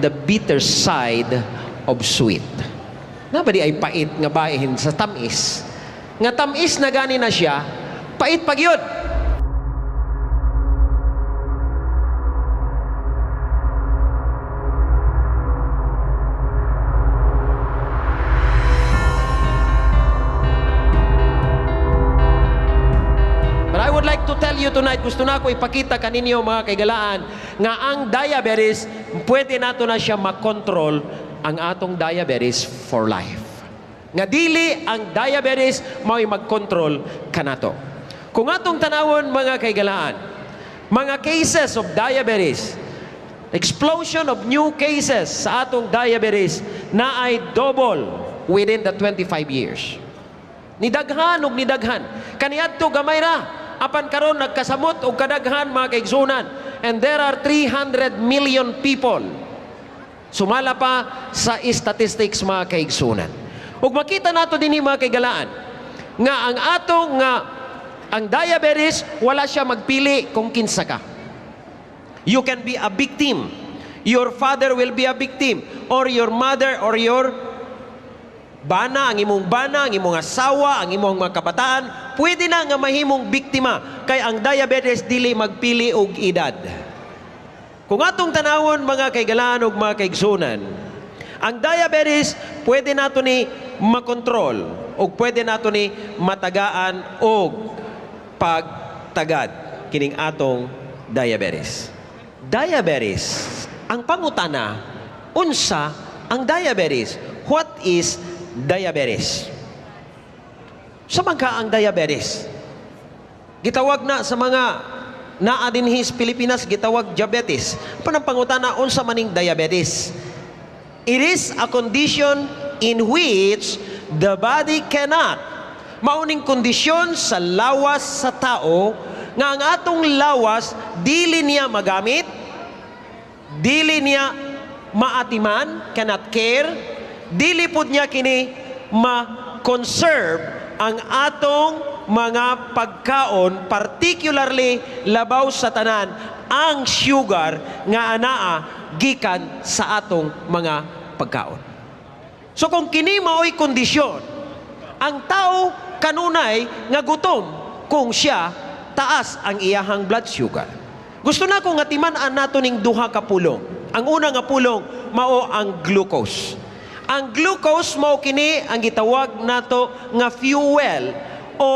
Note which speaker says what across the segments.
Speaker 1: the bitter side of sweet. Naa ba diay pait nga bahin sa tamis? Nga tamis na gani na siya, pait pa gyud. But I would like to tell you tonight, gusto nako ipakita kaninyo, mga kaigalaan, nga ang diabetes, pwede nato na siya makontrol ang atong diabetes for life. Nga dili ang diabetes mao'y magkontrol kanato. Kung atong tanawon, mga kaigalaan, mga cases of diabetes, explosion of new cases sa atong diabetes na ay double within the 25 years. Nidaghan og nidaghan. Kaniadto gamay ra. Apan karon nagkasamot og kadaghan, mga kaigsunan. And there are 300 million people. Sumala pa sa statistics, mga kaigsunan. Ug makita nato dinhi, mga kaigalaan, nga ang atong nga ang diabetes, wala siya magpili kung kinsa ka. You can be a victim. Your father will be a victim or your mother or your bana, ang imong bana, ang imong asawa, ang imong mga kabataan, pwede na nga mahimong biktima kay ang diabetes dili magpili og edad. Kung atong tanawon, mga kaigalaan ug mga kaigsunan, ang diabetes pwede nato ni makontrol ug pwede nato ni matagaan og pagtagad kining atong diabetes. Diabetes, ang pangutana, unsa ang diabetes? What is diabetes? Unsa man ka ang diabetes? Gitawag na sa mga naa dinhi sa Pilipinas, gitawag diabetes. Panang pangutana, unsa maning diabetes? It is a condition in which the body cannot, mao ning kondisyon sa lawas sa tao nga ang atong lawas dili niya magamit, dili niya maatiman, cannot care, dili pud niya kini ma-conserve ang atong mga pagkaon, particularly labaw sa tanan ang sugar nga anaa gikan sa atong mga pagkaon. So kung kini mao'y kondisyon, ang tao kanunay nga gutom kung siya taas ang iyahang blood sugar. Gusto nako nga timan-an nato ning duha ka pulong. Ang una nga pulong mao ang glucose. Ang glucose mao kini ang gitawag nato nga fuel o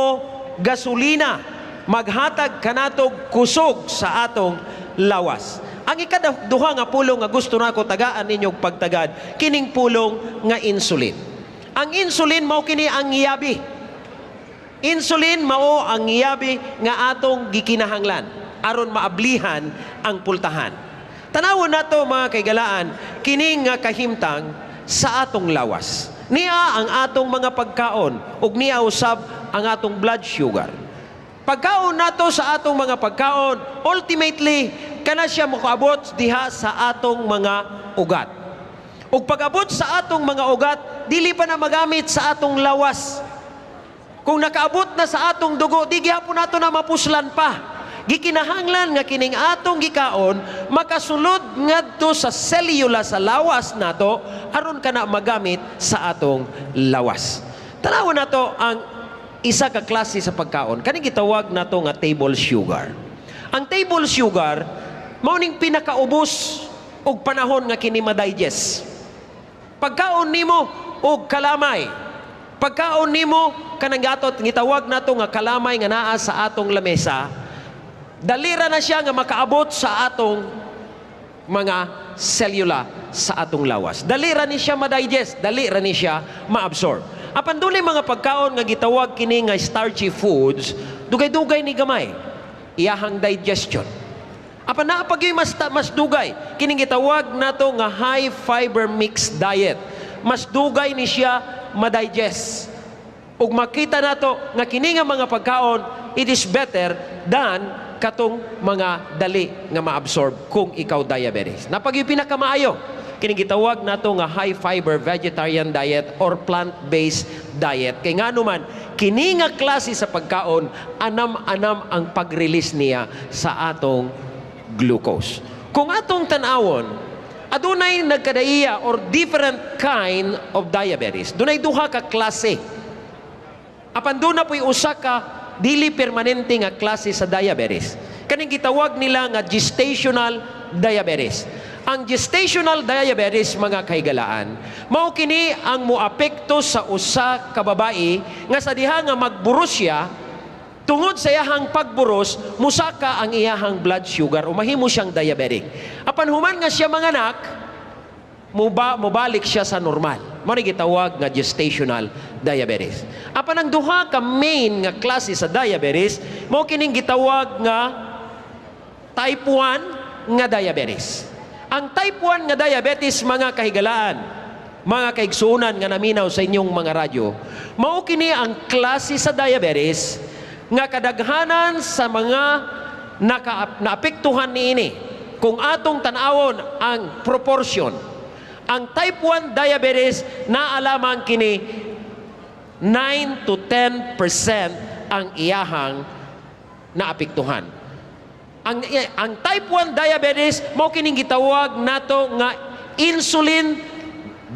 Speaker 1: gasolina, maghatag kanatog kusog sa atong lawas. Ang ikaduha nga pulong nga gusto nako tagaan ninyong pagtagad, kining pulong nga insulin. Ang insulin mao kini ang yabi. Insulin mao ang yabi nga atong gikinahanglan aron maablihan ang pultahan. Tanawon nato, mga kaigalaan, kini nga kahimtang sa atong lawas. Niya ang atong mga pagkaon ug niya usab ang atong blood sugar. Pagkaon nato sa atong mga pagkaon, ultimately kana siya mokaabot diha sa atong mga ugat. Ug pag-abot sa atong mga ugat, dili pa na magamit sa atong lawas. Kung nakaabot na sa atong dugo, di gihapon nato na mapuslan pa. Gikinahanglan nga kining atong gikaon makasulod ngadto sa selula sa lawas nato aron kana magamit sa atong lawas. Tanawon nato ang isa ka klase sa pagkaon. Kaning gitawag nato nga table sugar. Ang table sugar mao ning pinakaubos og panahon nga kini ma-digest. Pagkaon nimo og kalamay, pagkaon nimo kanang gatot gitawag nato nga kalamay nga naa sa atong lamesa, dalira na siya nga makaabot sa atong mga selula sa atong lawas. Dali ra ni siya ma-digest, dali ra ni siya ma-absorb. Apan dunay mga pagkaon nga gitawag kini nga starchy foods, dugay-dugay ni gamay iyahang digestion. Apan naa pa gyud mas dugay, kining gitawag nato nga high fiber mixed diet. Mas dugay ni siya ma-digest. Ug makita nato nga kini nga mga pagkaon, it is better than katong mga dali nga ma-absorb kung ikaw diabetes. Naa pa gyuy pinakamaayo, kining gitawag nato nga high fiber vegetarian diet or plant-based diet. Kay ngano man kini nga klase sa pagkaon, anam-anam ang pag-release niya sa atong glucose. Kung atong tan-awon, Adunay nagkadaiya or different kind of diabetes. Dunay duha ka klase. Apan duna po'y usa ka dili permanente nga klase sa diabetes. Kaning gitawag nila nga gestational diabetes. Ang gestational diabetes, mga kahigalaan, mao kini ang moapekto sa usa ka babae nga sa diha nga magburos siya, tungod sa iyahang pagburos, musaka ang iyahang blood sugar o mahimo siyang diabetic. Apan human nga siya manganak, mubalik siya sa normal. Mao ni gitawag nga gestational diabetes. Apan ang duha ka main nga klase sa diabetes, mao kining gitawag nga type 1 nga diabetes. Ang type 1 nga diabetes, mga kahigalaan, mga kaigsuonan nga naminaw sa inyong mga radyo, mao kini ang klase sa diabetes nga kadaghanan sa mga naapektuhan niini. Kung atong tan-awon ang proportion, ang type 1 diabetes naa lamang kini 9 to 10% ang iyahang naapektuhan. Ang type 1 diabetes mao kining gitawag nato nga insulin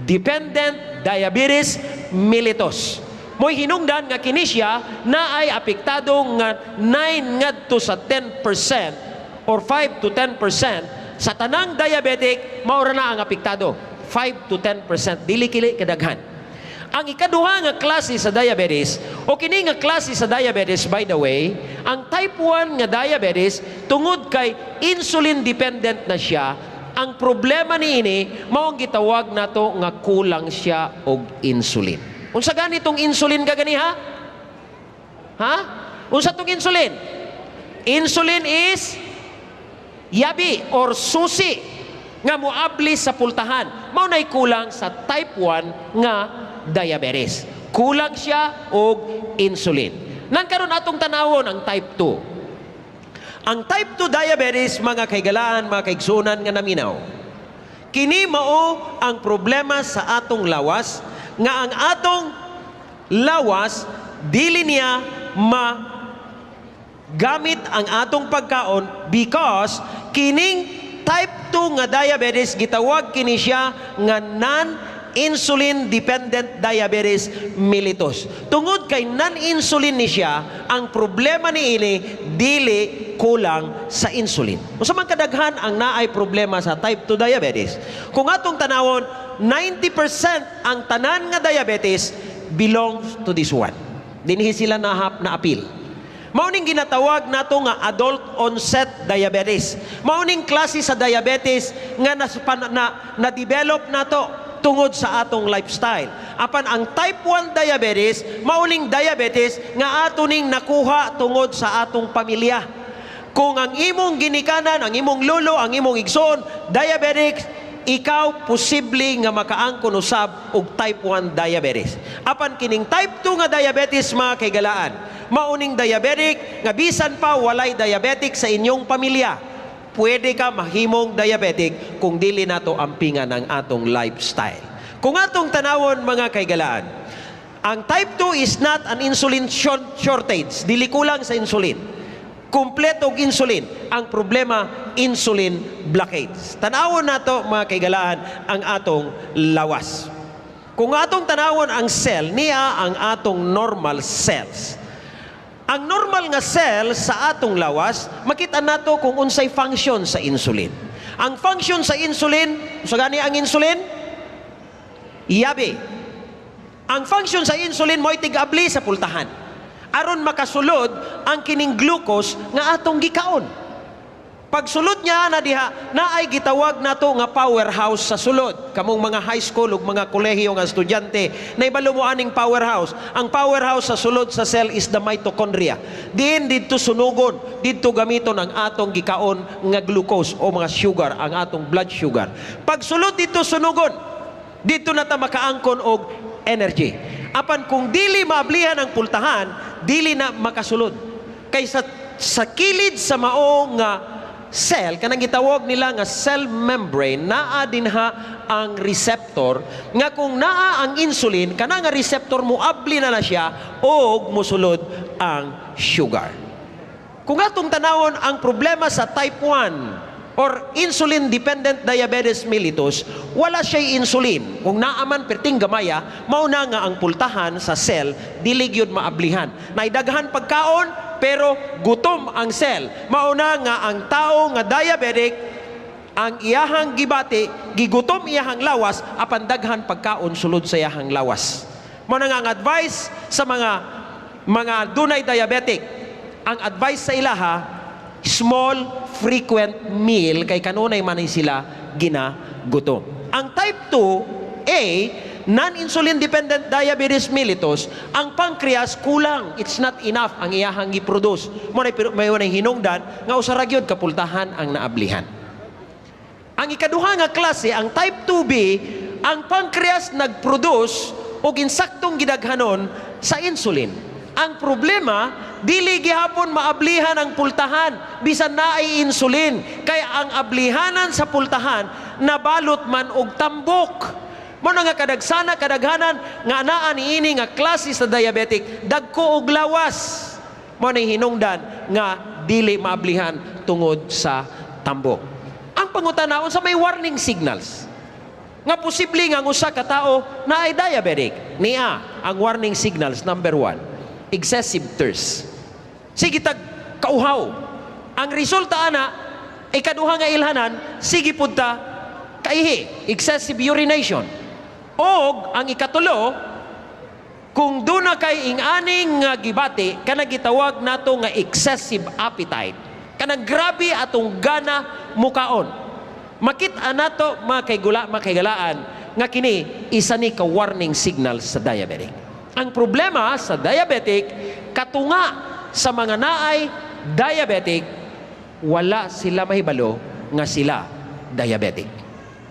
Speaker 1: dependent diabetes mellitus. Mo'y hinungdan nga kini siya na ay apektado nga 9 ngadto sa 10% or 5 to 10% sa tanang diabetic, mao ra na ang apektado. 5 to 10%, dili kili kadaghan. Ang ikaduha nga klase sa diabetes, o kini nga klase sa diabetes, by the way, ang type 1 nga diabetes, tungod kay insulin dependent na siya, ang problema niini mao ang gitawag nato nga kulang siya og insulin. Unsa ganitong insulin ka ganiha? Ha? Unsa tong insulin? Insulin is yabi or susi nga moabli sa pultahan. Mao nay kulang sa type 1 nga diabetes. Kulang siya og insulin. Nang karon atong tanawon ang type 2. Ang type 2 diabetes, mga kahigalaan, mga kaigsuonan nga naminaw. Kini mao ang problema sa atong lawas nga ang atong lawas dili niya ma gamit ang atong pagkaon because kining type 2 nga diabetes, gitawag kini siya nga non-insulin dependent diabetes mellitus. Tungod kay non-insulin ni siya, ang problema niini dili kulang sa insulin. Unsa man kadaghan ang naay problema sa type 2 diabetes? Kung atong tanawon, 90% ang tanan nga diabetes belongs to this one. Dinhi sila nahap na apil. Mao ning ginatawag nato nga adult onset diabetes. Mao ning klase sa diabetes nga na develop nato tungod sa atong lifestyle. Apan ang type 1 diabetes, mao ning diabetes nga ato ning nakuha tungod sa atong pamilya. Kung ang imong ginikanan, ang imong lolo, ang imong igsoon, diabetic, ikaw posible nga makaangkon usab og type 1 diabetes. Apan kining type 2 nga diabetes, mga kahigalaan, mao ning diabetic nga bisan pa walay diabetic sa inyong pamilya, pwede ka mahimong diabetic kung dili nato ampingan ang atong lifestyle. Kung atong tanawon, mga kahigalaan, ang type 2 is not an insulin shortage. Dili kulang sa insulin. Kumpleto og insulin. Ang problema, insulin blockades. Tanawon nato, mga kahigalaan, ang atong lawas. Kung atong tanawon ang cell, niya ang atong normal cells. Ang normal nga cell sa atong lawas, makita nato kung unsay function sa insulin. Ang function sa insulin, sa gani ang insulin? Yabi. Ang function sa insulin mo'y tig-abli sa pultahan aron makasulod ang kining glucose nga atong gikaon. Pagsulod niya na diha, naay gitawag nato nga powerhouse sa sulod. Kamong mga high school ug mga kolehiyo nga estudyante, naibalo mo aning powerhouse. Ang powerhouse sa sulod sa cell is the mitochondria. Diin didto sunugon, didto gamiton ang atong gikaon nga glucose o mga sugar, ang atong blood sugar. Pagsulod didto sunugon, didto na ta makaangkon og energy. Apan kung dili maablihan ang pultahan, dili na makasulod. Kay sa kilid sa mao nga cell, kanang gitawag nila nga cell membrane, naa dinha ang receptor nga kung naa ang insulin, kana nga receptor moabli na na siya og musulod ang sugar. Kung atong tanawon ang problema sa type 1 or insulin dependent diabetes mellitus, wala siya'y insulin. Kung naa man, perting gamaya, mao na nga ang pultahan sa cell dili gyud maablihan. Naidaghan pagkaon pero gutom ang cell. Mao na nga ang tao nga diabetic, ang iyahang gibati, gigutom iyahang lawas apan daghan pagkaon sulod sa iyahang lawas. Mao na nga ang advice sa mga dunay diabetic, ang advice sa ilaha, small frequent meal kay kanunay man ni sila ginagutom. Ang type 2A, non-insulin dependent diabetes mellitus, ang pancreas kulang, it's not enough ang iyahang gi-produce. Mao na may may hinungdan nga usa ra gyud ka pultahan ang naablihan. Ang ikaduha nga klase, ang type 2B, ang pancreas nagproduce og insaktong gidaghanon sa insulin. Ang problema, dili gihapon maablihan ang pultahan bisan naay insulin. Kay ang ablihanan sa pultahan nabalot man og tambok. Mao na nga kadagsana kadaghanan nga anaa niini nga klase sa diabetic, dagko og lawas. Mao na hinungdan nga dili maablihan tungod sa tambok. Ang pangutana, unsa may warning signals nga posible nga ang usa ka tawo naay diabetic? Niya ang warning signals. Number 1, excessive thirst. Sige tag kauhaw. Ang resulta ana, ikaduha nga ilhanan, sige pud ta kaihi, excessive urination. Og ang ikatulo, kung duna kay ing-aning nga gibati, kanang gitawag nato nga excessive appetite. Kanang grabe atong gana mukaon. Makita nato, mga kaigula, mga kaigalaan, nga kini isa ni ka warning signal sa diabetic. Ang problema sa diabetic, katunga sa mga naay diabetic, wala sila mahibalo nga sila diabetic.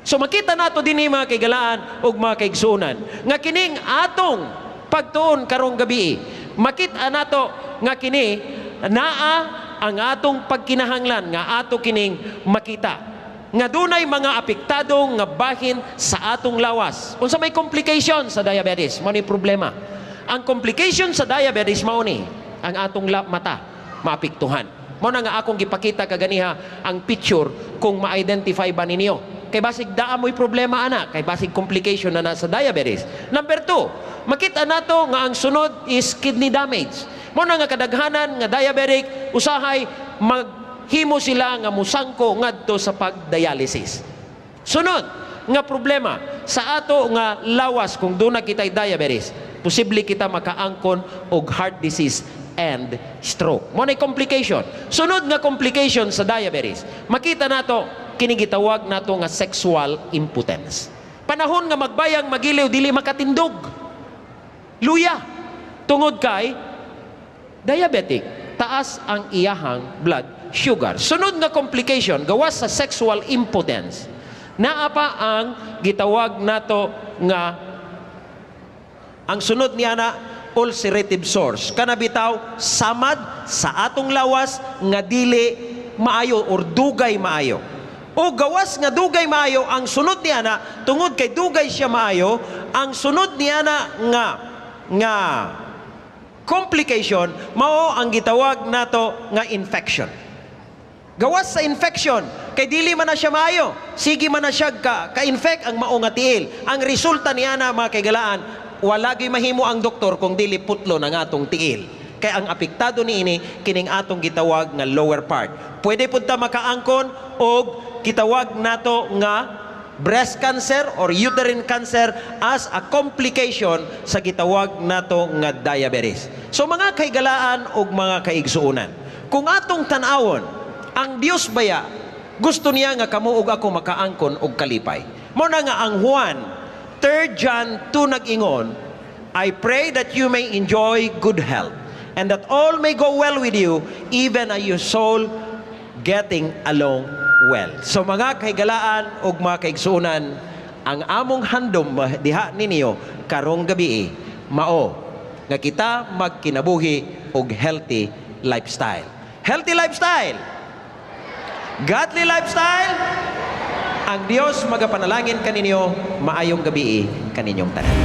Speaker 1: So makita nato dinhi, mga kaigalaan ug mga kaigsuonan, nga kining atong pagtuon karong gabi, makita nato nga kini naa ang atong pagkinahanglan nga ato kining makita nga dunay mga apektado nga bahin sa atong lawas. Unsa may complication sa diabetes? Mao ni problema. Ang complication sa diabetes, mao ni ang atong mata maapektuhan. Mao na nga akong gipakita kaganiha ang picture kung ma-identify ba ninyo. Kay basig daa mo'y problema ana, kay basig complication na na sa diabetes. Number 2, makita nato nga ang sunod is kidney damage. Mao na nga kadaghanan nga diabetic, usahay maghimo sila nga musangko ngadto sa pagdialysis. Sunod nga problema sa ato nga lawas kung duna kita'y diabetes, posible kita makaangkon og heart disease and stroke. Mao na complication. Sunod nga complication sa diabetes, makita nato kini gitawag nato nga sexual impotence. Panahon nga magbayang magiliw, dili makatindog. Luya tungod kay diabetic, taas ang iyahang blood sugar. Sunod nga complication, gawas sa sexual impotence, naa pa ang gitawag nato nga ang sunod niya na ulcerative sores. Kana bitaw samad sa atong lawas nga dili maayo or dugay maayo. O gawas nga dugay maayo, ang sunod niya na, tungod kay dugay siya maayo, ang sunod niya na nga complication mao ang gitawag nato nga infection. Gawas sa infection, kay dili man na siya maayo, sige man na siya ka-infect ang mao nga tiil. Ang resulta niya na, mga kaigalaan, wala gyud mahimo ang doktor kung dili putlo ng atong tiil. Kay ang apektado niini kining atong gitawag nga lower part. Pwede pud ta makaangkon og gitawag nato nga breast cancer or uterine cancer as a complication sa gitawag nato nga diabetes. So mga kaigalaan ug mga kaigsuonan, kung atong tan-awon, ang Dios baya gusto niya nga kamo ug ako makaangkon og kalipay. Mao na nga ang Juan 3 John 2 nag-ingon, "I pray that you may enjoy good health and that all may go well with you, even as your soul getting along well." So mga kahigalaan ug mga kaigsuonan, ang among handom diha ninyo karong gabi mao nga kita magkinabuhi og healthy lifestyle. Healthy lifestyle. Godly lifestyle. Ang Dios magapanalangin kaninyo, maayong gabi kaninyong tanan.